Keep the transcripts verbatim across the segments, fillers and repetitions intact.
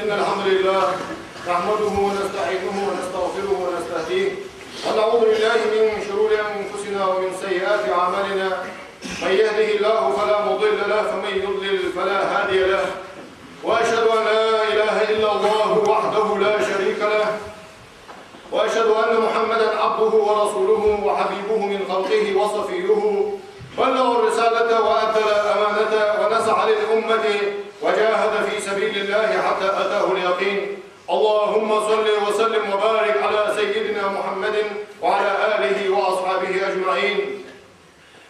إن الحمد لله نحمده ونستعينه ونستغفره ونستهديه، ونعوذ بالله من شرور أنفسنا ومن سيئات أعمالنا. من يهده الله فلا مضل له، فمن يضلل فلا هادي له. وأشهد أن لا إله إلا الله وحده لا شريك له، وأشهد أن محمدا عبده ورسوله وحبيبه من خلقه وصفيه، بلغ الرسالة وأدى الأمانة ونصح للأمة وجاهد في سبيل الله حتى أتاه اليقين. اللهم صل وسلم وبارك على سيدنا محمد وعلى آله وأصحابه أجمعين.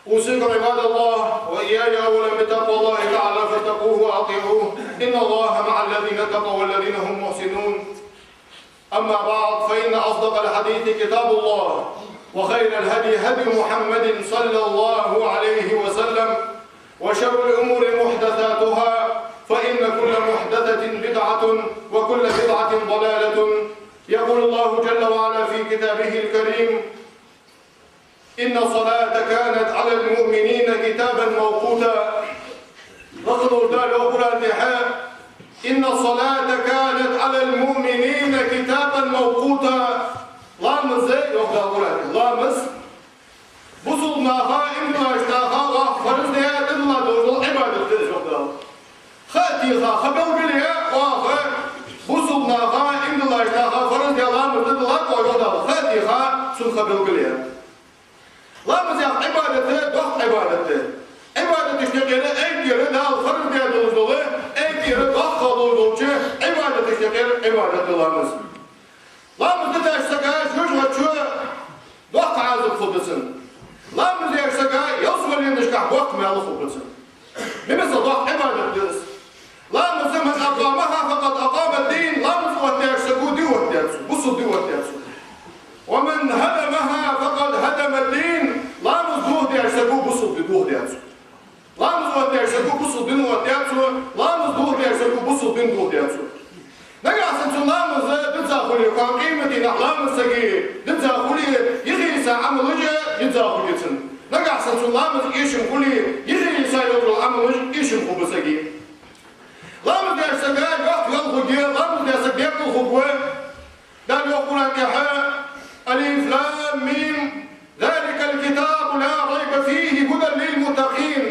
أوصيكم عباد الله وإياي أولا بتقوى الله تعالى فاتقوه وأطيعوه. إن الله مع الذين اتقوا والذين هم محسنون. أما بعد، فإن أصدق الحديث كتاب الله، وخير الهدي هدي محمد صلى الله عليه وسلم، وشر الأمور محدثاتها، فإن كل محدثة بدعة، وكل بدعة ضلالة. يقول الله جل وعلا في كتابه الكريم: إن الصلاة كانت على المؤمنين كتابا موقوتا. Лакха долча Дала йоах Къуръан тӀа: إن الصلاة كانت على المؤمنين كتابا موقوتا. Ламаз, йоах Дала Къуръан тӀа, ламаз бусалба наха, иман диллача наха оаха фарз даь, дӀадала долаш дола Ӏибадат да из, йоах Дала. Ха а теха, ха белгалъяь, оаха бусалба наха, иман диллача наха фарз даь ламаз дӀадала оаха, йоах Дала. Ха а теха, цун ха белгалъяь. Ламаз яха Ӏибадат да, доккха Ӏибадат да. Ӏибадаташта юкъера эггара Дала фарз даь долаш дола, эггара доккха долаш долча Ӏибадаташта юкъера Ӏибадат да ламаз. Ламаз дитача сага жожагӀате чу доккха Ӏазап хургда цунна. Ламаз деча сага ялсмаленашка боккха маьл хургба цунна. Мел масса доккха Ӏибадат да из. Ламаз, من أقامها فقد أقام الدين, ламаз оттадаьча саго ди оттадаьд цо, бусалба ди оттадаьд цо. ومن هدمها فقد هدم الدين, ламаз дохадаьча саго бусалба ди дохадаьд цо. Ламаз оттадаьча саго бусалба ди оттадаьд цо, ламаз дохадаьча саго бусалба ди дохадаьд цо. Нагахьа санна цун ламаз дизза хуле, кхоана къематдийнахьа ламаз сага дизза хуле, юхе йиса Ӏамалаш дизза хургья цун. Нагахьа санна цун ламаз эшам хуле, юхе йиса йола Ӏамалаш эшам хургба сага. Ламаз деча сага йоккха йоал хургья, ламаз даь саг декъал хургва. Дала йоах Къуръан тӀа: ألف لام ميم ذلك الكتاب لا ريب فيه هدى للمتقين.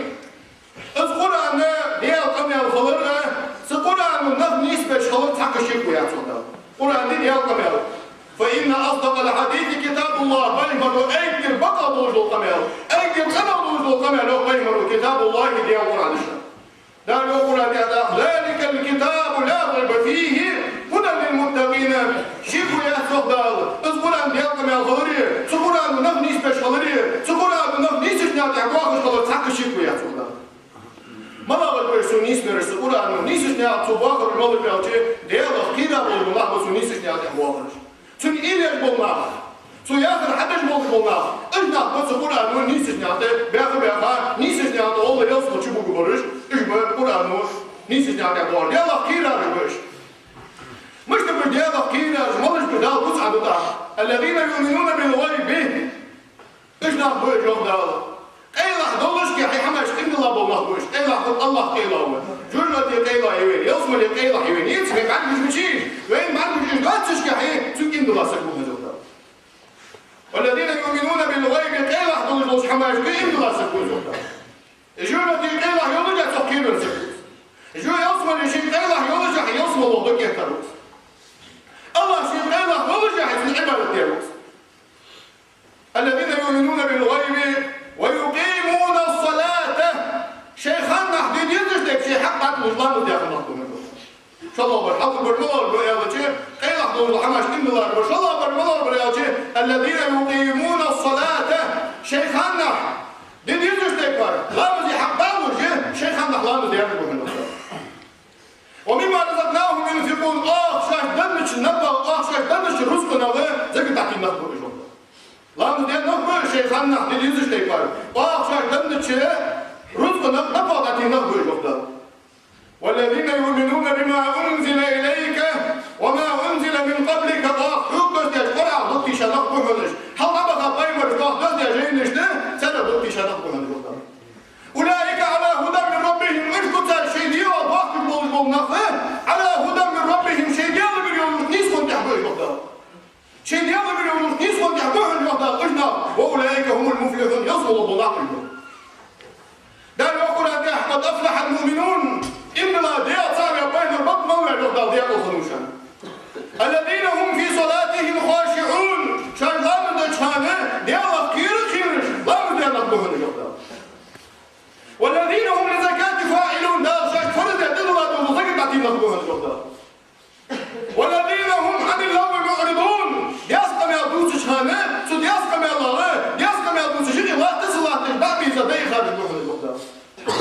Из Къуръан Даьла къамаьл хилар а, цу Къуръано нах нийсбеш хилар а цхьаккха шек ва, йоах Дала. Къуръан да Даьла къамаьл. فإن أصدق الحديث كتاب الله, пайхамара эггара бакъахьа долаш дола къамаьл, эггара къамаьл долаш дола къамаьл, йоах пайхамара, كتاب الله, Даьла Къуръан да. Дала йоах Къуръан тӀа: ذلك الكتاب لا ريب فيه هدى للمتقين. Шек ва, йоах Дала, из Къуръан Даьла къамаьл хилар а, цу Къуръано нах нийсбеш хилар а, цу Къуръано нах нийсача наькъа тӀа боахаш хилар а цхьаккха шек ва, йоах Дала. Малав ба уж цо нийсбераш, цу Къуръано нийсача наькъа тӀа цо боахараш, малав аьлча, Даьлах кхера болаш бола нах ба цо нийсача наькъа тӀа боахараш. Цунна уйла еш бола нах, цо яхар хьадеш болаш бола нах, уж нах ба цу Къуръано нийсача наькъа тӀа баьха-баьха, нийсача наькъа тӀа гӀолла ялсмала чубугаргбараш, уж ба Къуръано нийсача наькъа тӀа боахараш, Даьлах кхерараш ба уж. Мишта ба уж Даьлах кхерараш, малаш ба уж, Дала бувцаш да тӀаккха: الذين يؤمنون بالغيب. Уж нах ба уж, йоах Дала, къайлагӀа доллашехь хӀамашка иман дилла бола нах ба уж. КъайлагӀа хургда, АллахӀ къайлагӀа ва. ЖожагӀате къайлагӀа я вайна, ялсмале къайлагӀа я вайна, низ вай бӀаргагуш ма яц вай, вайна бӀаргагуш уж доаццашехь, цунга иман дилла саг ва хьона, йоах Дала. والذين يؤمنون بالغيب, къайлагӀа долаш долча хӀамашка иман дилла саг ва из, йоах Дала. ЖожагӀате къайлагӀа йоллашехь, цох кхерар саг ва из. Жо-, ялсмале шийна къайлагӀа йоллашехь, ялсмале ваха дог кӀехтар ва из. АллахӀ шийна къайлагӀа йоллашехь, цунна Ӏибадат дер ва из. الذين يؤمنون بالغيب ويقيمون الصلاة. Шоай ханнахьа де дезаш дерг, шоай хьакъ дӀатӀалуш ламаз деш нах ба уж. ШоллагӀбараш хьалхарбараш малараш ба аьлча, къайлагӀа долаш дола хӀамашка иман диллараш ба. ШоллагӀбараш малараш ба аьлча, الذين يقيمون الصلاة. Шоай ханнахьа де дезаш дерг бар, ламаза хьакъ дӀалуш, шоай ханнахьа ламаз деш ба уж. ومما رزقناهم ينفقون. Оаха шоашта деннача напагӀа, оаха шоашта деннача рузкъанах закат дӀаденна нах ба уж. Ламаз деш нах ба шоай ханнахьа де дезаш дерг бар. Оаха шоашта деннача рузкъанах напагӀа дӀаденна нах ба уж, йоах Дала. والذين يؤمنون بما أنزل إليك وما أنزل من قبلك. Оаха хьога доссадаьча Къуръанах дог тийша нах ба хьона уж. Хьалха дӀабаха пайхамарашта, оаха доссадаь жайнашта, царех дог тийша нах ба хьона уж, йоах Дала. أولئك على هدى من ربهم. Уж ба цар шоай Даьлах бахкаш болаш бола нах, على هدى من ربهم.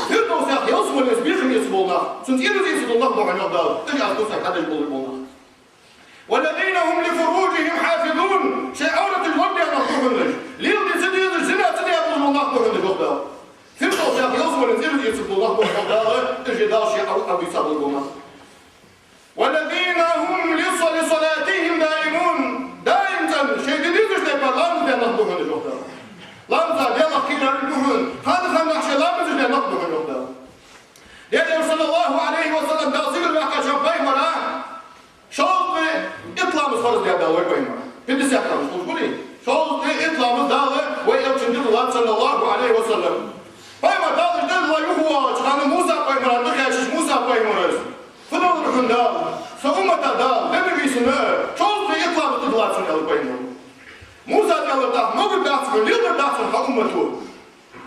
Фирдовсах ялсмале бехк эцаш бола нах, цунца ираз эцаш бола нах ба хьона, йоах Дала, уж аз кхувсаргдолаш бола нах. والذين هم لفروجهم حافظون. Шоай Ӏовраташ лорадаь нах ба хьона уж. Леладе ца дезаш, зина ца даь бола нах ба хьона уж, йоах Дала. Фирдовсах ялсмале ираз эцаш бола нах ба хьона, йоах Дала, уж Дала ший Ӏовраташ дийца бола нах. والذين هم لص-، لصلاتهم دائمون. Даим цӀена шоай де дезача тайпара ламаз даь нах ба хьона уж, йоах Дала. Ламаза Даьлах кхерар ба хьона, ханна-ханнахьа шоай ламазаш даь нах ба хьона уж, йоах Дала. Даьла Элчано, صلى الله عليه وسلم, Дала сигала ваьккхача пайхамара шовзткъеи итт ламаз фарз даьд Дала вай пайхамара. Пятьдесят ламаз хулаш хулий? Шовзткъеи итт ламаз Дала вай Элчанна дилла латт, صلى الله عليه وسلم. Пайхамар Дала дилла юхавоалача хана Муса пайхамарах дӀакхаьчача, Муса пайхамара: «Фу делар хьона, Дала? Са уммата, Дала, де ма вий сона шовзткъеи итт ламаз дилла латт сона», — аьлар пайхамара. Мусас аьлар тӀаккха: «Могаргдац хьона, леладергдац хьона хьа уммато».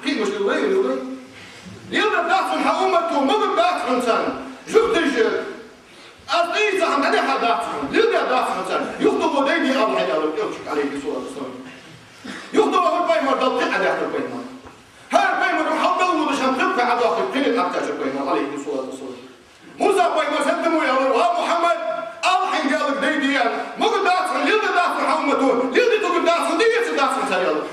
Кхы а мишта леларгвий, леларгвий? Леладергдац хьона хьа уммато, могаргдац хьона царна. Жугтий, аз тӀаийца хӀама дӀадихьаргдац хьона, леладергдац хьона царна. Юхатоха дай де ала хьайна, аьлар Элчага, عليه الصلاة والسلام. Юхатохар пайхамар, Дала кхы а Ӏодаьхкар пайхамар. ХӀара пайхамар хьалдала водаш хӀама кхы а Ӏодоаккхаш, кхы а Ӏокхаьчар пайхамар, عليه الصلاة والسلام. Муса пайхамара сенна тӀа мо аьлар: «Ва Мухьаммад, ала хьайна Даьлага дай де, аьнна, могаргдац хьона, леладергдац хьона хьа уммато, леладе тугаргдац хьона, де эцаргдац хьона цар», — аьлар.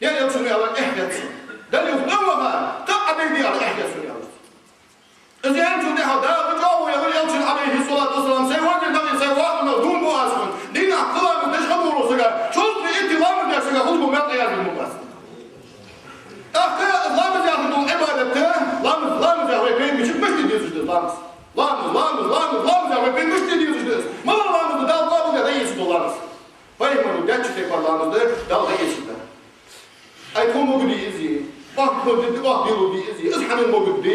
Даьла Элчано аьлар: «Эхь, деций. Далла юха дӀаваха, тӀаккха Ӏа дай де», — аьлар, «эхь, деций», — аьлар. Из аьнначул тӀехьагӀа Дала чӀоагӀа аьлар Элчанга, عليه الصلاة والسلام: «Сай вежарий, сай воаккхагӀча наха, сай воаккхагӀча наха дув буъ аз хьона, дийнахьа кхо ламаз деш хьадоагӀаш вола саг, шовзткъеи итт ламаз деш саг хулаш бола маьл Ӏоязбергба аз». ТӀаккха из ламаз яхар дола Ӏибадат, ламаз, ламаз яхар вай пайхамарчо мишта де дезаш да из ламаз? Ламаз, ламаз, ламаз, ламаз яхар вай пайхамарчо мишта де дезаш да из? Малав ламаз да Дала къоабалдаь дӀаэцаш дола ламаз? Пайхамаро даьча тайпара ламаз да Дала дӀаэцаш да. Ай, тхона могаргдий из? Охьа, тхона ди-, охьа делургдий из? Из хьанна могаргда?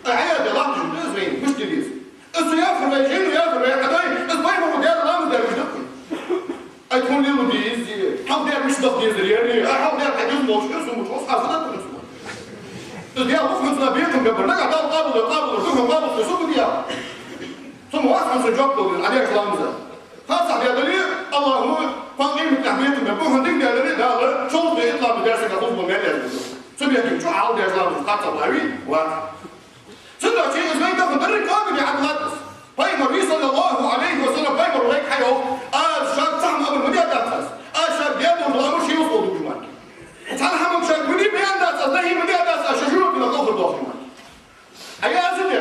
Ай, Ӏа яхар латташ да из вайна, мишта де деза? Из цо яхар вай, жайно яхар вай хьадай, из пайхамаро даьр ламаз даьр мишта да? Ай, тхона леладергдий из? Хьалха даьр мишта даха дезар ер? Ай, хьалха даьр хьа деза молча, хьо сона муча, хьо схьа хаза да хьона сона. Из Даьла ва хьона цунах бекхам бергбар, нагахьа Дала къоабалдой, къоабалдой, духьал къоабалдой, со фу де? Со ма вац хьона сона жоп луш, Ӏа деш ламаза. Харцахьа даь дале, АллахӀо кхоана къематдийнахьа бекхам бергба хьона, дика даь дале, Дала шовзткъеи итт ламаз даьча сага хулаш бола маьл язбергба. Цу бетта чу Ӏа деш ламаз харцахьа лаьвий? Вац. Цудухьа из вай тахан деррига къоабалдаь Ӏа латтас. Пайхамар, صلى الله عليه وسلم, пайхамаро вайга хьайоах: «Аз шуга цхьа хӀама амар ма даьдац аз. Аз шуга даь дола ламаз шоайла сов дугуш мара. Цхьан хӀаман шуга ма дий баьннадац аз, нахьи ма даьдац аз шо жожагӀатенах кӀалхарбоахаш мара». Ӏа яздаь,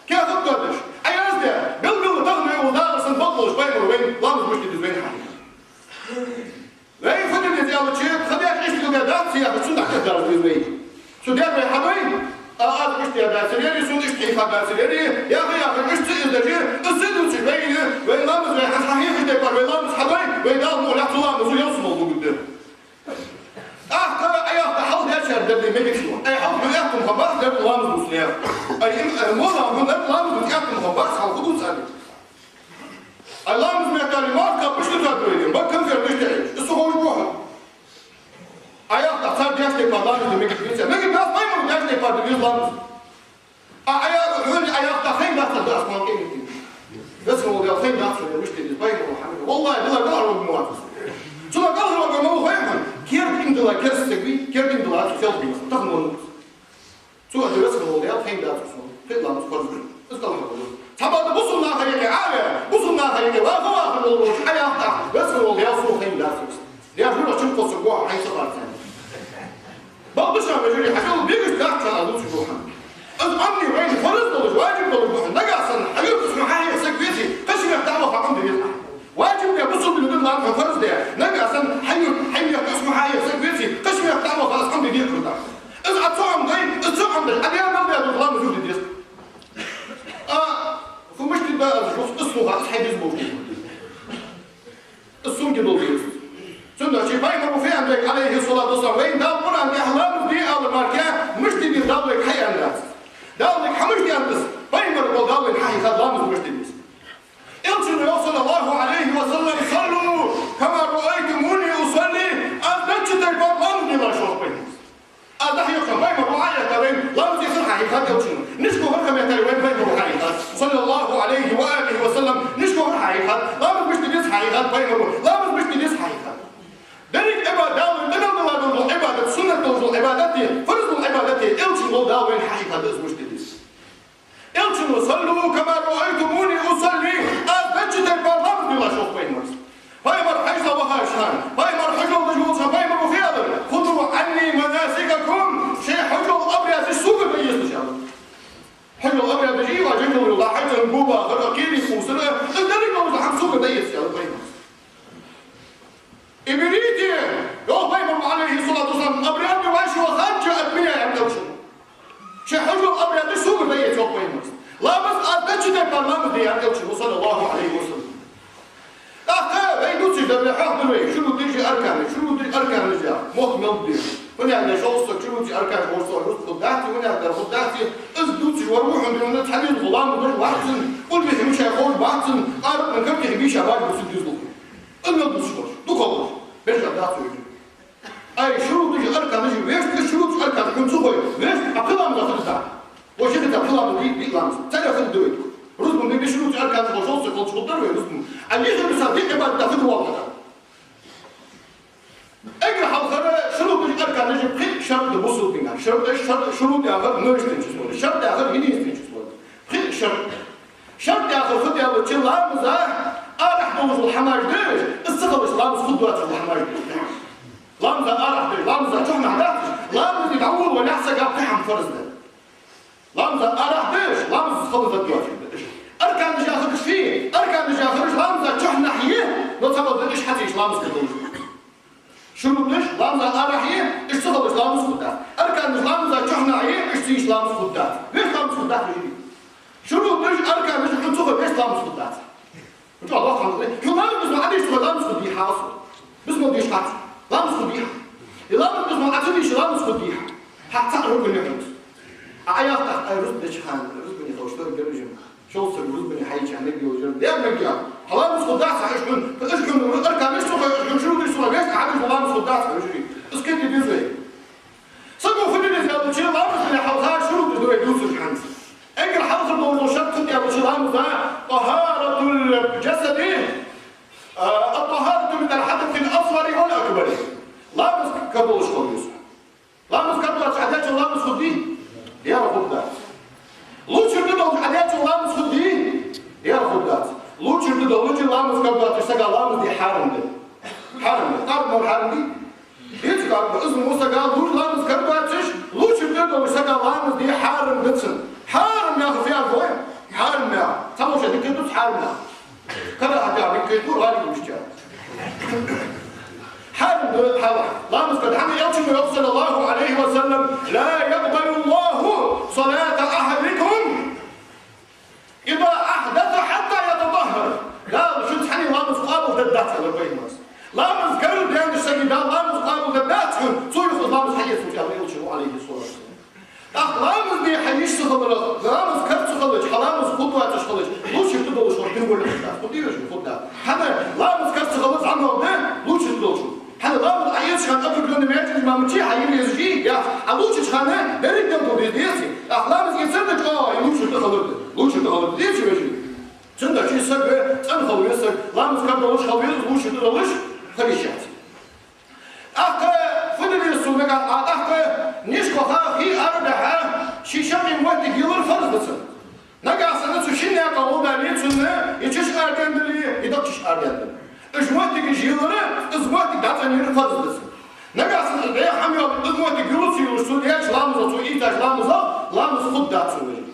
каьхат доадеш, Ӏа яздаь, белгала тахан вай ва Дала санна бакъдолаш пайхамаро вайна ламаз мишта де деза вайна хьахьийхад. Вай фу де деза аьлча, тха даьр иштта даьдац яхаш, цунна дӀакхетадаргда веза вай. Цо даьр вай хьадай, а аз иштта даьдацар ер, сона иштта хьийхадацар ер, яха-яха, иштта ца из деш, из ца дувцаш вайна, вай ламаз вай хьа-, хьахьехача тайпара вай ламаз хьадай, вай Дала мукъалехь цу ламазо ялсмале дугаргда. ТӀаккха Ӏа яхар хьалха даьчар дар де мегаш ва. Ай, хьалха хьона аьттув хиннабац дар ламаз дувца, яхар. Ай, им, ай, моллагӀа хьона дар ламаз дувца аьттув хиннабац, хьалха дувца аьнна. Ай, ламаз меттел марха кхаьбача дитад вайна, бакъ конфет деш тӀехьа, из ца ховш бохьа. Ӏа яхар цар даьча тайпара ламаз де мегаш веций? Мегаш дац, пайхамаро даьча тайпара де веза ламаз. А Ӏа яхар, хьона Ӏа яхар хайнадац, аз кхоана къематдийнахьа. Веза вола Даьла, хайнадац хьона, мишта де деза, пайхамаро хьона. ВаллахӀи, Даьлах кӀалхарваргвац аз. Цунах кӀалхарваргвар малав хой хьона? Керда иман дилла кераста саг вий, керда иман дилла цу селхан маса, тахан венна ва из. Цо аьлар: «Веза вола Даьла, хайнадац сона, кхы а ламаз фарз да, из кӀалхарваргва». Цхьабакъда бусалба наха юкъе Ӏа а ваь, бусалба наха юкъе ваха-ваха волаш волча Ӏа яхар: «Веза вола Даьла, сона хайнадац из». Даьра хӀара чу кхоссаргва хьо, хьайна ца харцахьа. Бакъда шоана, вежарий, хьажал, бегаш дац шоана аз дувцаш дола хӀама. Из Ӏомаде вайна фарз долаш, важиб долаш да хьона. Нагахьа санна хьа юрта хьона хьахьеха саг веце, кхыча метте дӀаваха Ӏомаде веза Ӏа. Важиб даь бусалба дин да хьона фарз даь. Нагахьа санна хьа юрта, хьа метте хьона хьахьеха саг веце, кхыча метте дӀаваха аз Ӏомаде деза хьона. Из Ӏа ца Ӏомаде, из ца Ӏомаде, Ӏа даь мел даь дола ламаз юха де деза. А, фу мишта де деза аз, из слуха, из хьай деза болча. Из сунге дола деза. Цудухьа ший пайхамаро фу аьннад вайга, عليه الصلاة والسلام, вайна Дала Къуръан тӀа ламаз де аьнна мара, мишта де деза Дала вайга хьааьннадац. Дала вайга хьа мишта аьннад, пайхамаро Дала вайна хьахьийхад ламаз мишта де деза. Элчано йоах, صلى الله عليه وسلم: «صلوا كما رأيتموني أصلي», аз деча тайпара ламаз де, йоах пайхамаро. Аз дӀахьехача пайхамаро Ӏа яхар вайна ламаз де хьахьийхад Элчано. Нийсхо хӀара хӀама яхар вайна пайхамаро хьахьийхад, صلى الله عليه وآله وسلم. Нийсхо хӀара хьахьийхад, ламаз мишта де деза хьахьийхад пайхамаро, ламаз мишта де деза хьахьийхад. Деррига Ӏибадат, Дала вайна тӀадилла дола Ӏибадат, суннат дола Ӏибадат, фарз дола Ӏибадат, Элчано Дала вайна хьа Хьада из мишта де деза. Элчано: «صلوا كما رأيتموني أصلي», аз деча тайпара ламаз делаш, йоах пайхамара. Пайхамар хьажцӀа вахача хана, пайхамар хьажол деш волча хана пайхамара фу аьлар: «خذوا عني مناسككم», шоай хьажол обрядаш сога дӀаэцалаш, аьлар. Хьажол обрядаш, ва жингалула, хьажцӀен го бахар, кхерий кхувсар, из деррига долча хӀаман сога дӀаэца, аьлар пайхамара. И берите, йоах пайхамара, عليه الصلاة والسلام, обряды вашего хаджа от меня, аьнна, элчано. Шоай хьажол обрядаш сога дӀаэца, йоах пайхамара. Ламаз аз деча тайпара ламаз де, аьнна, элчано, صلى الله عليه وسلم. ТӀаккха вай дувцаш дар, хьоахаду вай шуруташ а арканаш, шуруташ а арканаш а, мохк мел деш. Ванах дар шовзткъа шуруташ а арканаш, ворсо рузкъа хургдац, ванах дар хургдац, из дувцаш вар ва хьона, дувна цхьа деза ламаз деш вац цун, къулбехьа мишта ховш бац цун, къаракъ ман картех бийша баьб цун дезалхо. Из мел дувцаш вар, дукха волаш, беш дац вай. Ай, шуруташ а арканаш а вешта, шуруташ а арканаш хьона ца хой, вешта, а пхи ламаза хургда. Ва ши хӀанз пхи ламаз, диъ, диъ ламаз. Царех хургда вай. Рузбан бе шуруташ а арканаш хьо шовзткъа хилча хургдар вай рузбан. А дезалхо са диъ Ӏибадат хургда вай. Эггара хьалхара шуруташ а арканаш а пхи шарт да бусалба дина. Шарт, шарт, шурут яхар множественное число да. Шарт яхар единственное число да. Пхи шарт. Шарт яхар фуд аьлча, ламаза арахьа долаш дола хӀамаш деш, из ца хилча ламаз хургдац, хӀамаш деш. Ламаза арахьа деш, ламаза чухьнахьа дац, ламаз де дӀаволавалехь сага пхи хӀама фарз да. Ламаза арахьа деш, ламаз хила дезаш да. Арканаш яхараш фуй, арканаш яхараш ламаза чухьнахьа я, но цхьабакъда уж хьа ца йича ламаз хургдолаш. Шуруташ ламаза арахьа я, уж ца хилча ламаз хургдац. Арканаш ламаза чухьнахьа я, уж ца йича ламаз хургдац. Вешта ламаз хургдац, вежарий. Шуруташ, арканаш хьона ца хой, вешта ламаз хургдац. Хьо чӀоагӀа ваххана, хьо ламаз бисмал Ӏодийшача ламаз хургдий хьа со? Бисмал дийша хац. Ламаз хургдий хьа? Е ламаз бисмал Ӏо ца дийша ламаз хургдий хьа? Хьа цхьа рукн я хьона. А Ӏа яхтах, ай, рузба деча хана, рузбане ховш дар гаражим. Шовзткъа рузбане хьайча мегаргйолаш яр. Дер мегаргья. Хьа ламаз хургдац хьа, уж хьона, уж хьона арканаш ца хой, уж хьона шуруташ ца хой, вешта Ӏодийша ламаз хургдац хьа, вежарий. Из кхетаде деза вай. Саго фу де деза аьлча, ламаз дале хьалха шуруташ да вай дувцаш хӀанз. Эггара хьалхара дола шарт фуд аьлча ламаза: طهارة الجسد، а, الطهارة من الحدث الأصغر والأكبر. Ламаз кара долаш хила веза. Ламаз кара доацаш Ӏодеча ламаз хургдий? Дера хургдац. Лувчар да долаш Ӏодеча ламаз хургдий? Дера хургдац. Лувчар да долаш ламаз кара доацаш сага ламаз де хьарам да. Хьарам да. Къаракъ мара хьарам дий? Деций къаракъ мара? Из мо сага лув-, ламаз кара доацаш, лувчар да долаш сага ламаз де хьарам да цун. Хьарам яха фу яхар да вай? Хьарам яха. Цхьаболчар дика дувц хьарам яха. Карахьат яха дика кхетар валик вуштя. Хьарам да хьалха. Ламаз кара, хӀана аьлча элчано йоах, صلى الله عليه وسلم: «لا يقبل الله صلاة أحدكم إذا أحدث حتى يتطهر». Дала шун цхьанне ламаз къоабалдергдац, аьлар пайхамара. Ламаз кара даьннача сага Дала ламаз къоабалдергдац хьона, цо юха ламаз хьаэцалца, аьлар элчано, عليه الصلاة والسلام. ТӀаккха ламаз де хьа йиш ца хиларах, ламаз кара ца хилча, хьа ламаз хургдоацаш хилча, лувчар да долаш вар динвале хургдац. Хургдий, вежарий? Хургдац. ХӀана? Ламаз кара ца хилар зӀамагӀа да, лувчар да долаш. ХӀана? Ламаз Ӏоэцача хана определённый маьждиге ма мичай хьа йир езаш я, а лувчача хана деррига дала деза, деций? ТӀаккха ламаз эцар да чӀоагӀа, е лувчар да хилар да? Лувчар да хилар да, деций, вежарий? Цудухьа саг цӀена хила веза, саг ламаз кара долаш хила веза, лувчар да долаш хила йиш яц. ТӀаккха фу де деза цо нагахь, а тӀаккха нишка ваха хий арадахьа, ший шаккхе моттиг йилар фарз да цунна. Нагахь санна цу шин наькъа гӀолла дале цунна, е чаш арадаьнна дале, е дагчаш арадаьнна дале. Уж моттигаш йилар, из моттиг дӀацӀенъяр фарз да цунна. Нагахь санна дӀаьха хӀама йоагӀа, из моттиг йилац йолаш, цо деча ламазах, цо ийцача ламазах ламаз хургдац цун, вежарий.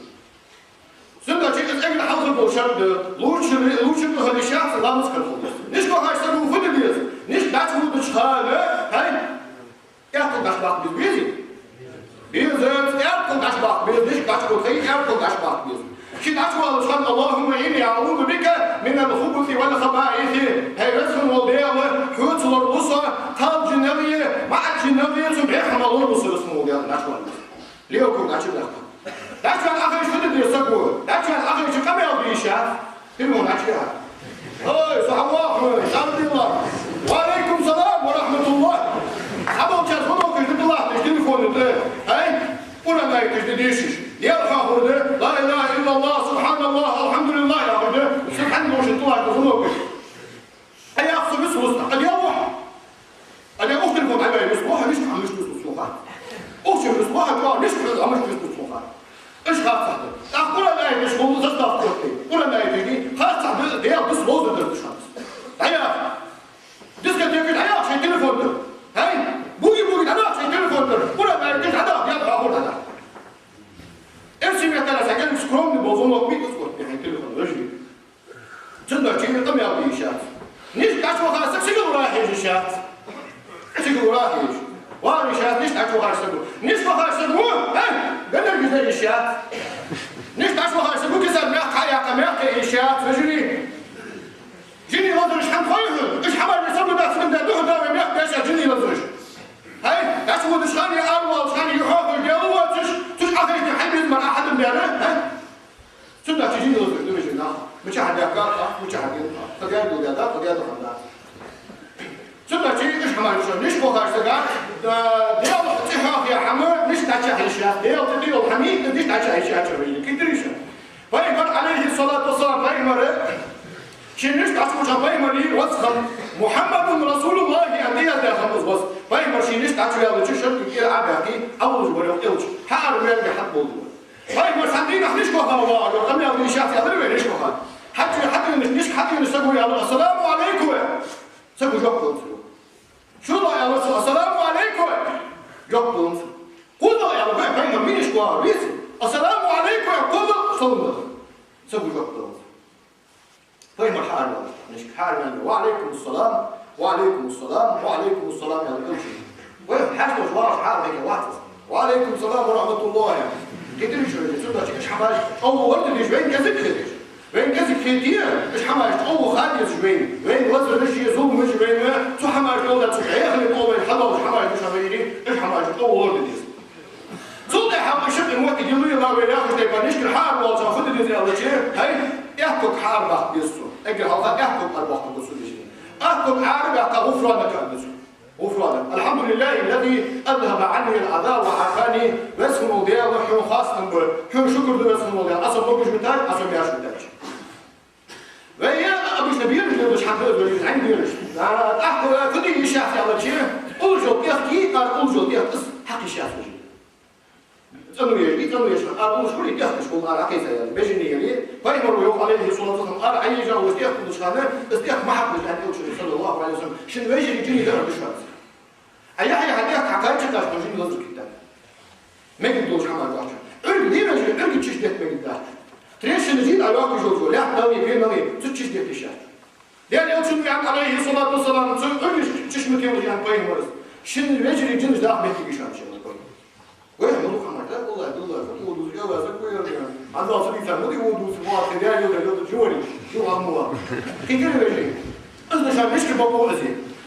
Цудухьа из эггара хьалхара дола шарт да, лувчар, лувчар да хила йиш яц, ламаз кара хила йиш яц. Нишка вахача саго фу де деза? Нишка дӀачуводача хана, хӀай, аьркхал дӀачубаккха беза, безий? Безац, аьркхал дӀачубаккха беза, нишка дӀачувода хана аьркхал дӀачубаккха беза. Ше дӀачувоалача хана: «اللهم إني أعوذ بك من الخبث والخبائث». ХӀай Веза хинна вола Даьла, хьоца лоралу со кхалча жинагӀеи, маӀача жинагӀеи, цу бӀеха хӀамах лоралу со, Веза хинна вола Даьла, дӀачувоалаш. Левкург дӀачубаьккха. ДӀачувена Ӏохайша фу де деза саго? ДӀачувена Ӏохайша къамаьл де йиш яц? Телефон дӀачуяха. Ой, со хьавоагӀа, хьо, шарбила. Ва Ӏалайкум салам ва рахьматуллахӀ. Цхьаболчар звонокаш да латташ телефона тӀа. ХӀай, Къуръан аяташ да дешаш. Ер хьахур да: «لا إله إلا الله، سبحان الله، الحمد لله» яхар да. Са хьан мошен тӀа латта звонокаш. Ай, ах, со вицвост, ай, я ваха. Ай, я ухтилфун, ай, вай, вицвоха, виш, ам, виш, вицвоха. Ухча вицвоха, чуа, виш, ам, виш, вицвоха. вахар саг сигала ура хьежа йиш яц. Сигала ура хьежа. Вагӏа йиш яц, нийсса дӏачувахар саг. Нийсса вахар саг, э, ганаргизе йиш яц. Нийсса дӏачувахар саг, кисар мягӏа хьаяккха, мягӏа йиш яц, вежарий. Жиний лазараш хьан хой хьона? Уж хьамараш сабу дац, сабу дац, духьа давай мягӏа деш, жиний лазараш. Хай, даш вудаш хани, арвалаш хани, юхьо хой, дело вацаш, цуш ахайшни хьай безмар ахадам бяра, хай? Цудухьа жиний лазараш ду вежарий нах. Мича хьадяккха, мича хьадин, хадяр ду да, хадяр ду ханда. Цудухьа уж хьамараш, нийсса вахар сага, да, Даьла цӏи хьоахаяь хьама, нийсса дӏачахьа йиш яц, Даьла цӏи дийол хьами, нийсса дӏачахьа йиш яц, вежарий, кхетарий шо? Пайхамар, алейхи салату ва салам, пайхамар, ший нийсса дӏачувеча пайхамара васхам, Мухаммадун Расулуллахи аьнна яздаь хам из вас. Пайхамар ший нийсса дӏачуваьлча, шаркъи кӏира Ӏабаьккхи, Ӏавулж вар йоах элча, хьаара мелга хьатӏаболду. Пайхамар цхьан дийнахьа нийсса вахар вагӏа, къамаьл дийша яц аьлар вай нийсса вахар. Хьатӏавена, хьатӏавена, нийсса хьатӏавена саго аьлар: «Ассаламу алейкум». Саго жоп делац. Шоллагӏа аьлар цо: «Ассаламу алейкум». Жоп делац. КхозлагӀа аьлар, вай пайхамар мишта вагӀар веце: «Ассаламу алейкум», кхозлагӀа салам далар. Саго жоп далац. Пайхамар хьаараваьлар, нишка хьаараваьлар: «Ва алейкум ассалам, ва алейкум ассалам, ва алейкум ассалам», аьлар элчано. Вай хьаьшалаш вагӀаш хьаараваьлар вац из. «Ва алейкум салам ва рахматуллахи». Кхетарий шо, цудухьа уж хӀамаш чӀоагӀа лорадеш, вайна кӀезига хеташ. Вайна кӀезига хете, уж хӀамаш чӀоагӀа ха дезаш вайна. Вайна лазараш, зуламаш вайна, цу хӀамаш долда, цу хьехале тӀа вайна хьадоагӀаш хӀамаш да уж хӀамаш, уж хӀамаш чӀоагӀа лораде деза. Цул тӀехьагӀа шаккхе моттиг йилла, йилла вай яхаш тайпара нишкара хьаараваьлча фу де деза аьлча, хӀай, аьхког хьаарабаккха деза цо. Эггара хьалха аьхког хьаарабаккха деза цо. Аьхког хьаарабаьккха, гӀуфранака аьнна деза цо. غفرانك. الحمد لله الذي أذهب عني الأذى وعافاني. Веза хинна вола Даьла, хьона хоастам ба, хьона шукр да, веза хинна вола Даьла, Ӏа со могаш витар, Ӏа со маьрша витар. Вай обычно бераш лелаш хӀама да из, вай зӀамига бераш. А, тӀаккха фу де йиш яц аьлча, уллув йола тӀехк, ара уллув йола тӀехк, из хьакха йиш яц вай. ЦӀено еш, и цӀено еш, ара уллув хуле тӀехкаш хул ара хьакхайса яьлча, бежане яле, пайхамара йоах, алейхи салату ва салам, ара Ӏоежа уллув тӀехк хулаш хана, из тӀехк ма хьакхалаш аьннад элчано, саллаллаху алейхи ва саллам, шун вежарий жиний лара душвац. А яхье хьа тӀехк хьакхаьчача, хьа жиний лазар кхийтта. Мегаш долаш хӀама дац. Ӏуьрг дийраш, Ӏуьрг чиш детта мегаш дац. Трещина жин а йоккхаш йолча, лаьтта дале, пена дале, цу чиш детта йиш яц. Даьла элчано аьннад, алейхи салату ва салам, цу Ӏуьргаш чиш ма телаш аьннад пайхамара. Шун вежарий жинаш даха моттиг йиш яц шоана. Вай, ну, хӀама да, валлахӀи, биллахӀи, фу оалаш, я вас, фу яр я. Ӏадал садица, ну, и оалаш, ва, хида, я, я, я, жували, жу аммула. Кхетарий вежарий? Из да шоана мишкара бокъо из.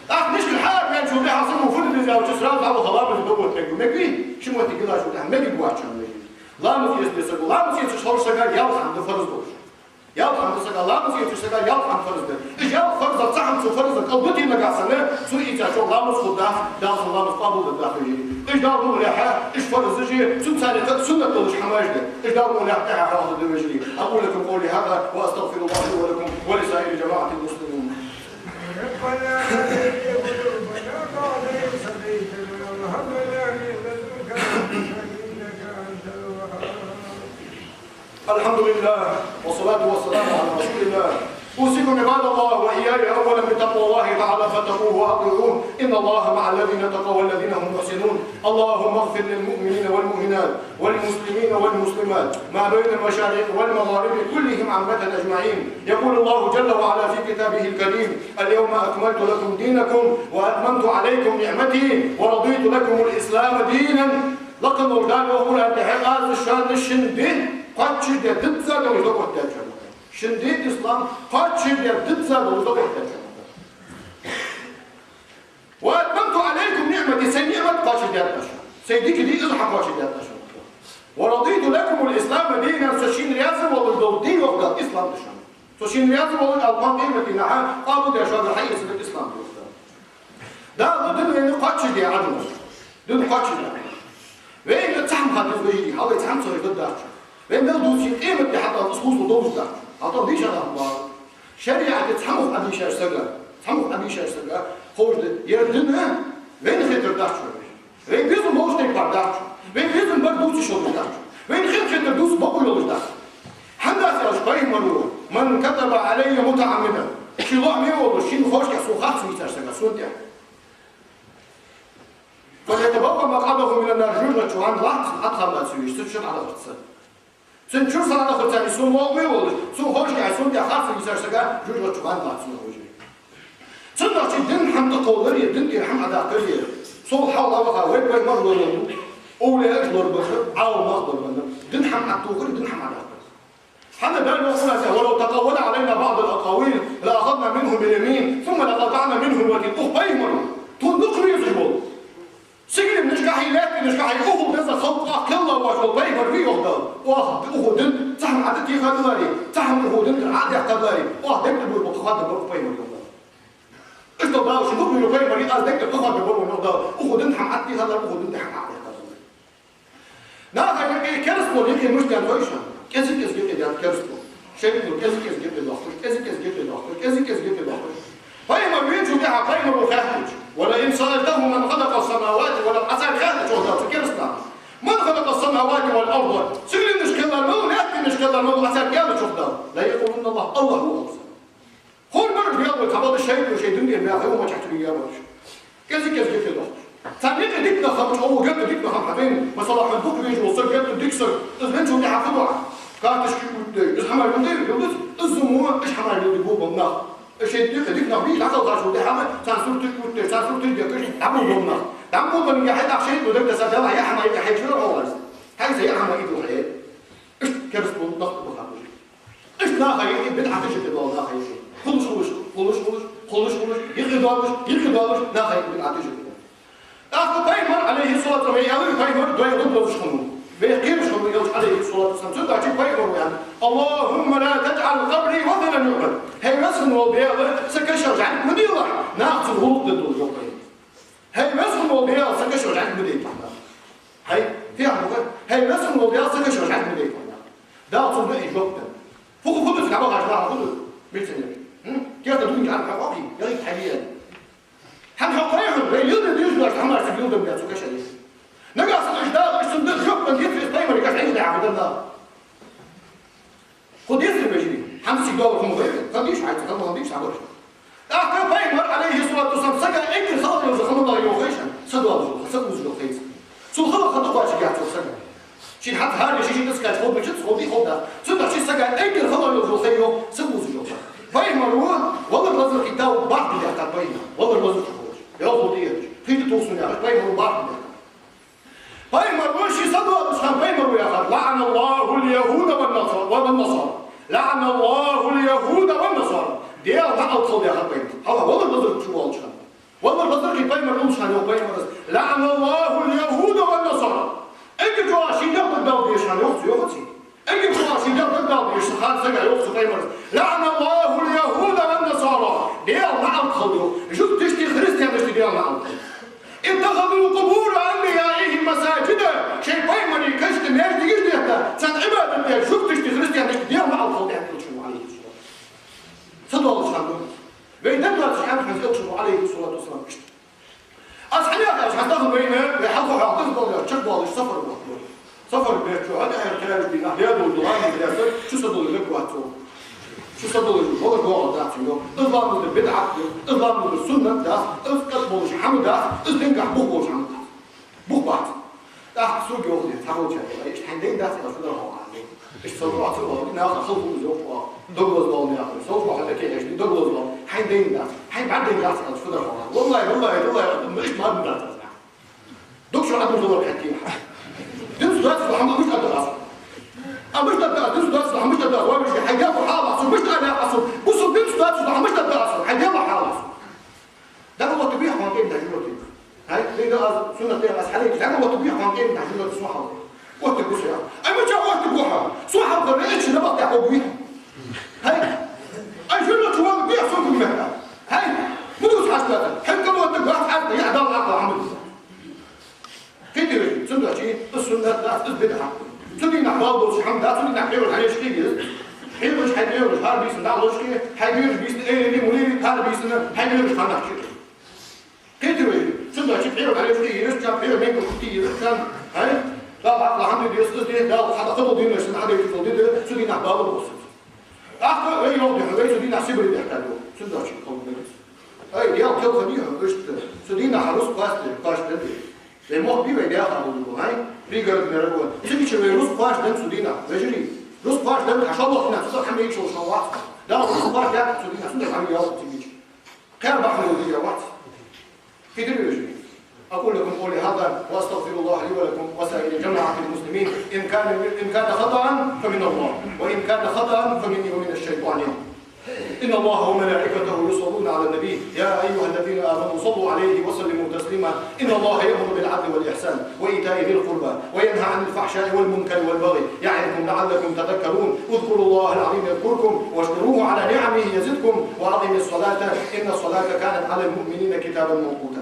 ТӀаккха мишкара хьаараваьнначул тӀехьагӀа саго фу де деза аьлча, сразу Ӏа халаб из бокъо тегу. Мегий? Ши моттиг йиллачул тӀехьагӀа мегаш вац шоана вежарий. Ламаз эца деза саго. Ламаз эцаш хилча сага ялх хӀама да фарз долаш. Ялх хӀама да сага, ламаз эцаш сага ялх хӀама фарз да. Из ялх фарзах цхьа хӀама цу фарза кӀал бутий нагахь санна, цо ийцачох ламаз хургдац, Дала цун ламаз къоабалдергдац, вежарий. Уж Дала мукъалехьа, уж фарзаш, цунца цхьана суннат долаш хӀамаш да. Уж Дала мукъалехьа тӀехьа хьоахаду, вежарий. أقول لكم قولي هذا وأستغفر الله لي ولكم ولسائر جماعة المسلمين. ربنا لا تزغ قلوبنا بعد إذ هديتنا وهب لنا من لدنك رحمة إنك أنت الوهاب. الحمد لله، والصلاة والسلام على رسول الله. أوصيكم عباد الله وإياي أولا بتقوى الله تعالى فاتقوه وأطيعوه. إن الله مع الذين اتقوا والذين هم محسنون. اللهم اغفر للمؤمنين والمؤمنات والمسلمين والمسلمات ما بين المشارق والمغارب كلهم عامة أجمعين. يقول الله جل وعلا في كتابه الكريم: اليوم أكملت لكم دينكم وأتممت عليكم نعمتي ورضيت لكم الإسلام دينا. Лакха волча Дала йоах Къуръан тӀа: аз шоана шун ди кхоачашдаь дизза долаш дӀаоттадаьд шоана. Шун ди ислам кхоачашдаь дизза долаш дӀаоттадаьд шоана. وأتممت عليكم نعمتي, сай ниӀмат кхоачашдаьд аз шоана. Сай дика ди из хьакхоачашдаьд аз шоана. ورضيت لكم الإسلام دينا, со шийна раьза волаш дола ди, йоах Дала, ислам да шоана. Со шийна раьза волаш, Ӏа кхоана къематдийнахьа къоабалдеш шугара хьаэцаргда ислам, йоах Дала. Дала дин вайна кхоачашдаь Ӏа. Дин кхоачашдаь. Вайна цхьа хӀама ха деза, вежарий, хьалха цхьа хӀама ца ховш даргдац. Вай мел дувце, къематди хьатӀа из хозал долаш дац. ХӀаьта дийша нах ма. ШариӀате цхьа мух Ӏодийшача сага, цхьа мух Ӏодийшача сага ховш да, ер дин вайна хетар дац шоана. Вай безам болаш тайпара дац. Вай безам бар дувцаш йолаш дац. Вайна хет-хетар дувца бокъо йолаш дац. ХӀана дац аьлча, пайхамара: من كذب علي متعمدا. Ший лоӀаме волаш, шийна ховшкахьа сона харцо йийцача сага, сона тӀа. فليتبوأ مقعده من النار, жожагӀате чу ванна латт, Ӏа тӀа хӀама ца веш, цу чу дӀадахарца. Цун чура са дӀадахарца, из сона лоӀаме волаш, сона ховшкахьа сона тӀа харцо йийцача сага жожагӀате чу ванна латт, сона ховшкахьа. Цудухьа дин хӀама тӀакхоллар е, дин тӀера хӀама Ӏодаккхар е, цул хьалха ваха вай пайхамараш лорабеннаб, овлияаш лорабеннаб, Ӏаламнах лорабеннаб, дин хӀама Ӏотохар, дин хӀама Ӏодаккхар. ХӀана Дала йоах Къуръан чу: «ولو تقول علينا بعض الأقاويل لأخذنا منه باليمين ثم لقطعنا منه الوتين». Укх пайхамара, тхона дукха везаш вола, сигаленашкахьеи лаьттанашкахьеи укхул деза халкъах кхелла воацаш вола пайхамар вий, йоах Дала. Оаха укхо дин цхьа хӀама Ӏодитийхадаларе, цхьа хӀама укхо дин тӀара Ӏодехкадаларе, оаха дегӀ тӀа бувзабу тха хоадам бар укх пайхамара, йоах Дала. Иштта Дала ший дукха везача пайхамара аз дегӀ тӀа тха хоадам бар, йоах Дала, укхо дин хӀама Ӏодитийхадаларе, укхо дин тӀа хӀама Ӏодехкадаларе. Наха юкъе керастал юкъе мишта даьннад хой шоана? КӀезиг-кӀезига юкъе даьннад керастал. ШайтӀо кӀезиг-кӀезига юкъе доахкаш, кӀезиг-кӀезига юкъе доахкаш, кӀезиг-кӀезига юкъе доахкаш. Пайхамар венначул тӀехьагӀа пайхамаро хаьттача: «ولئن سألتهم من خلق السماوات والأرض». Ӏа царга хаьттача, йоах Дала, цу керастанаша: «من خلق السماوات والأرض». Сигаленаш кхеллар мала, лаьттанаш кхеллар мала, Ӏа царга аьлча, йоах Дала, «ليقولن الله». АллахӀ ва, оал цар. Ховргболаш, вел вай цхьабакъда шайтӀо шоай дин тӀера баьха юха мачахьчура яьбараш. КӀезиг-кӀезига юкъе доахкаш. Царна юкъе дика нах хиннача, оаха геттара дика нах хинна хьадайна, масала, хьона дукха везаш вола саг геттара дика саг, из венначул тӀехьагӀа фу ду Ӏа? Карточкаш оттадеш, из хӀамаш леладеш, из зумо, уж хӀамаш леладеш бола нах. Шоай юкъе дика нах бий, дӀакхалхачул тӀехьагӀа царна сурташ оттадеш, царна сурташ дехкаш дӀабола бола нах. ДӀаболабеннаб хьайна, тӀаккха шайтӀо дагадоссаш, Дала яа хӀама юкъе хьайчура хьо варз. Хьайса яа хӀама идо хье. Иштта керастал нах тӀа баха беза. Иштта наха юкъе бидӀаташ юкъе доал, наха юкъе. Хулаш, хулаш, хулаш, хулаш, хулаш, хулаш, юкъе доалаш, юкъе доалаш, наха юкъе бидӀаташ юкъе доал. ТӀаккха пайхамар, Ӏалайхи ссалату вассалам, вай аьлар, пайхамар дой лугбазаш хиннав. Вай кхераш хиннав, элча, Ӏалайхи ссалату вассалам. Цудухьа пайхамаро аьннад: «اللهم لا تجعل قبري وثنا يعبد». ХӀай веза хинна вола Даьла, са кашах жӀалг ма делахь, наха цун гӀулакх дергдолаш, йоах пайхамара. ХӀай веза хинна вола Даьла, са кашах жӀалг ма делахь наха. ХӀай, фу яхар да? ХӀай веза хинна вола Даьла, са кашах жӀалг ма делахь наха. Дала цунна из жоп деннад. Фу, фу ду цунга бахаш, наха, фу ду? Милиционер. Хм? Керта дунен чу Ӏарбий хьакъ хьокхий, ягӀий хьайбе. ХӀана хьокхарий хьона? Вай леладе дезаш дола хӀамаш цига леладенна дац цу каша. Нагахьа санна уж Дала, уж цунна деза жоп денна деций, из пайхамара каша хьайга дӀахьо дар нах? Кхо деза вежарий, хӀанз цига доаллар хӀама хой, хӀама дийша, хьайца хӀама дийша, хьабараш. ТӀаккха пайхамар, Ӏалайхи ссалату вассалам, сага эггара хала йола хӀама мала я хой шоана? Са доаллаш йола, са узаш йола ха я из. Цул хала ха дукхача яц цу сага. Ший хӀанз хӀара ший ший кӀаьнкаш ховргболча, ховргдий, ховргдац. Цудухьа ший сага эггара хала йола ха я йоах, са узаш йола ха. Пайхамаро валар лазар кхийтта бархӀ ди даьккхад пайхамара. Валар лазар кхийтта волаш, йоах, хӀу тӀера. Кхийтта тохсун яхаш, пайхамаро бархӀ ди даьккхад. Пайхамаро ший са доаллаш хана пайхамаро яхар: «لعن الله اليهود والنصارى، والنصارى. لعن الله اليهود والنصارى». Даьла наӀалт хилда яхар пайхамара. Хьалха валар лазар кхийтта волча хана. Валар лазар кхийтта пайхамар уллаш хана йоах пайхамара: «لعن الله اليهود والنصارى». Эггара чӀоагӀа ший дегӀ дагадала дезаш хана йоах цо, йоах цо. Эггара чӀоагӀа ший дегӀ дагадала дезаш хана сага йоах цо пайхамара: «لعن الله اليهود والنصارى». Даьла наӀалт хилда йоах жугташта, христианашта Даьла наӀалт хилда. «اتخذوا قبور أنبيائهم مساجد». Шоай пайхамарий кашта маьждигаш детташ, царна Ӏибадат деш жугташта, христианашта Даьла наӀалт хилда, аьннад элчано, Ӏалайхи ссалату вассалам. Са доаллаш хана. Вай дагадоацаш аьннад хӀанз элчано, Ӏалайхи ссалату вассалам, иштта. Аз хьанех аьлча, хӀанз тахан вайна, вай хьалха хьалха даза доаллаш, чакхдоаллаш сафар вахт вай. Сафар бетта чу, хьатӀехьара кхаьрача дийнахьа, даь дола дуӀа деш, чу са доаллаш мегаш вац цо. Чу са доаллаш, валар доагӀаргдац цунга. Из ламаз дар бидӀат да, из ламаз дар суннат дац, из къат болаш хӀама дац, из дингахьа бух болаш хӀама дац. Бух бац. ТӀаккха сога йоах цхьаболчар: «Ай, иштта хьайна дайна дац, аьлча, фу дар хьогӀ?» Иштта со дуӀа ца оал, наха халху из йоах оаха. Дог лазадоал наха. Со дуӀа хьатӀакхехьаш, дог лазадоал. Хьайна дайна дац. Хьайна бӀаргадайна дац, аьлча, фу дар хьогӀ? Валлахьи, валлахьи, валлахьи, иштта ма дина дац аз наха. Дог шо Ӏадур зулар хьаький. Дин ситуаци хӀама мишта да аз? А мишта да, дин ситуаци хӀама мишта да аз? Ва вижи, хьай дела хьалахь со, мишта аьле аз со? Бусалба дин ситуаци хӀама мишта да аз? Хьай дела хьалахь со. ДӀа оттаргбий хьо къематдийнахьа жино тӀа? ХӀай, дин да аз, суннат да аз, хьалайча, дӀа оттаргбий хьо къематдийнахьа жино тӀа сона хьалха? Оттаргва со, йоах. Ай, мичахьа оттаргва хьо? Сона хьалха, вай эчча набахтехь хьо гуй хьо? ХӀай? Ай, жино чу валаргвий хьо сона гуш метта? ХӀай? Ма дувца хьаста, хьай къа оттаргвац хьаста, яхь Далла Ӏакъла хӀама дувца. Кхетий вай, цудухьа из суннат дац, из бидӀат да. Цу дийнахьа бала долаш хӀама дац, цу дийнахьа пхьегӀаш хьалъеш хий из. ПхьегӀаш, хьай пхьегӀаш хӀара бийсанна дӀа а луш хий, хьай пхьегӀаш бийсанна, эле, мулири, хӀара бийсанна, хьай пхьегӀаш ханнахьа чу. Кхетий вай, цудухьа пхьегӀаш хьалъеш хий, ераш чам, пхьегӀаш мегаш хий, ераш чам, хӀай? Далла Ӏакъла хӀама деза, из де, Далла хьада кхыдола дийнаш санна хьадайташ дола ди да, цу дийнахьа бала боссац. ТӀаккха вай йоах дехьа, вай цу дийнахьа Сибре дехкад йоах, цудухьа кхалберас. Ай, Даьла, кхелха дий хьона, иштта, цу дийнахьа рузкъа кхоачаш, кхоачаш да. Вай мохк бий вай даьха хьалха дувгӀа, хӀай? Пригородный район. Цигача вай рузкъа кхоачаш да цу дийнахьа, вежарий. Рузкъа кхоачаш да, хьажал вахтина, цу хӀама йиш йолаш хьал вац. Дала рузкъа кхоачаш да цу дийнахьа, цу хӀама ял цигача. Кхаь бахьан долаш дика вац. Хитар вежарий. أقول لكم قولي هذا وأستغفر الله لي ولكم وسائر جماعة المسلمين. إن كان، إن كان خطأ فمن الله، وإن كان خطأ فمني ومن الشيطان. إن الله وملائكته يصلون على النبي، يا أيها الذين آمنوا صلوا عليه وسلموا تسليما. إن الله يأمر بالعدل والإحسان وإيتاء ذي القربى وينهى عن الفحشاء والمنكر والبغي يعظكم لعلكم تذكرون. اذكروا الله العظيم يذكركم واشكروه على نعمه يزدكم وأقيموا الصلاة إن الصلاة كانت على المؤمنين كتابا موقوتا.